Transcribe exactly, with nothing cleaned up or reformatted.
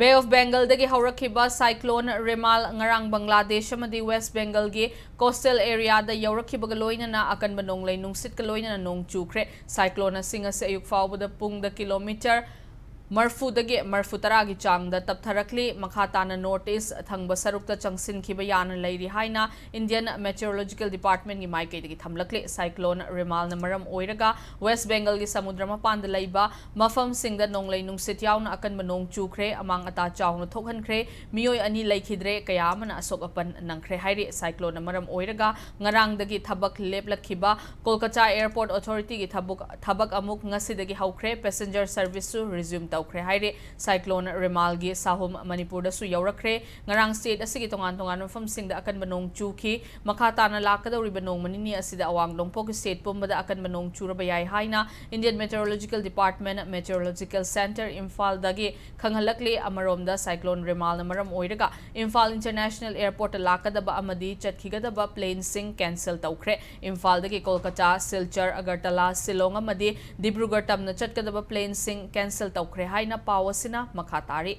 Bay of Bengalꯗꯒꯤ ꯍꯧꯔꯛꯈꯤꯕ cyclone Remal ꯉꯔꯥꯡ ꯕꯪꯒ꯭ꯂꯥꯗꯦꯁ ꯑꯃꯗꯤ West Bengalꯒꯤ coastal areaꯗ ꯌꯧꯔꯛꯈꯤꯕꯒ ꯂꯣꯏꯅꯅ ꯑꯀꯟꯕ ꯅꯣꯡꯂꯩ ꯅꯨꯡꯁꯤꯠꯀ ꯂꯣꯏꯅꯅ ꯅꯣꯡ ꯆꯨꯈ꯭ꯔꯦ꯫ Cyclone ꯑꯁꯤꯡ ꯑꯁꯤ ꯑꯌꯨꯛ ꯐꯥꯎꯕꯗ ꯄꯨꯡꯗ kilometre ꯃꯔꯐꯨꯗꯒꯤ ꯃꯔꯐꯨ ꯇꯔꯥꯒꯤ ꯆꯥꯡꯗ ꯇꯞꯊꯔꯛꯂꯤ꯫ ꯃꯈꯥ ꯇꯥꯅ North East ꯊꯪꯕ ꯁꯔꯨꯛꯇ ꯆꯪꯁꯤꯟꯈꯤꯕ ꯌꯥꯅ ꯂꯩꯔꯤ ꯍꯥꯏꯅ Indian Meteorological Departmentꯀꯤ ꯃꯥꯏꯀꯩꯗꯒꯤ ꯊꯝꯂꯛꯂꯤ꯫ Cyclone Remalꯅ ꯃꯔꯝ ꯑꯣꯏꯔꯒ West Bengalꯒꯤ ꯁꯃꯨꯗ꯭ꯔ ꯃꯄꯥꯟꯗ ꯂꯩꯕ ꯃꯐꯝꯁꯤꯡꯗ ꯅꯣꯡꯂꯩ ꯅꯨꯡꯁꯤꯠ ꯌꯥꯎꯅ ꯑꯀꯟꯕ ꯅꯣꯡ ꯆꯨꯈ꯭ꯔꯦ, ꯑꯃꯥꯡ ꯑꯇꯥ ꯆꯥꯎꯅ ꯊꯣꯛꯍꯟꯈ꯭ꯔꯦ, ꯃꯤꯑꯣꯏ ꯑꯅꯤ ꯂꯩꯈꯤꯗ꯭ꯔꯦ, ꯀꯌꯥ ꯑꯃꯅ ꯑꯁꯣꯛ ꯑꯄꯟ ꯅꯪꯈ꯭ꯔꯦ ꯍꯥꯏꯔꯤ꯫ Cycloneꯅ ꯃꯔꯝ ꯑꯣꯏꯔꯒ ꯉꯔꯥꯡꯗꯒꯤ ꯊꯕꯛ ꯂꯦꯞꯂꯛꯈꯤꯕ Kolkata Airport Authorityꯒꯤ ꯊꯕꯛ, ꯊꯕꯛ ꯑꯃꯨꯛ ꯉꯁꯤꯗꯒꯤ ꯍꯧꯈ꯭ꯔꯦ, passenger serviceꯁꯨ resume ꯇꯧꯈ꯭ꯔꯦ ꯍꯥꯏꯔꯤ꯫ Cyclone Remalꯒꯤ ꯁꯥꯍꯨꯝ ꯃꯅꯤꯄꯨꯔꯗꯁꯨ ꯌꯧꯔꯛꯈ꯭ꯔꯦ꯫ ꯉꯔꯥꯡ state ꯑꯁꯤꯒꯤ ꯇꯣꯉꯥꯟ ꯇꯣꯉꯥꯟꯕ ꯃꯐꯝꯁꯤꯡꯗ ꯑꯀꯟꯕ ꯅꯣꯡ ꯆꯨꯈꯤ꯫ ꯃꯈꯥ ꯇꯥꯅ ꯂꯥꯛꯀꯗꯧꯔꯤꯕ ꯅꯣꯡꯃ ꯅꯤꯅꯤ ꯑꯁꯤꯗ ꯑꯋꯥꯡ ꯅꯣꯡꯄꯣꯛꯀꯤ state ꯄꯨꯝꯕꯗ ꯑꯀꯟꯕ ꯅꯣꯡ ꯆꯨꯔꯕ ꯌꯥꯏ ꯍꯥꯏꯅ Indian Meteorological Department Meteorological Centre ꯏꯝꯐꯥꯜꯗꯒꯤ ꯈꯪꯍꯜꯂꯛꯂꯤ꯫ ꯑꯃꯔꯣꯝꯗ Cyclone Remalꯅ ꯃꯔꯝ ꯑꯣꯏꯔꯒ ꯏꯝꯐꯥꯜ International Airportꯇ ꯂꯥꯛꯀꯗꯕ ꯑꯃꯗꯤ ꯆꯠꯈꯤꯒꯗꯕ planeꯁꯤꯡ cancel ꯇꯧꯈ꯭ꯔꯦ꯫ ꯏꯝꯐꯥꯜꯗꯒꯤ ꯀꯣꯜꯀꯇꯥ, ꯁꯤꯜꯆꯔ, ꯑꯒꯔꯇꯂꯥ, ꯁꯤꯂꯣꯡ ꯑꯃꯗꯤ ꯗꯤꯕ꯭ꯔꯨꯒꯔ ꯇꯝꯅ ꯆꯠꯀꯗꯕ planeꯁꯤꯡ cancel ꯇꯧꯈ꯭ꯔꯦ ꯍꯥꯏꯅ ꯄꯥꯎ ꯑꯁꯤꯅ ꯃꯈꯥ ꯇꯥꯔꯤ꯫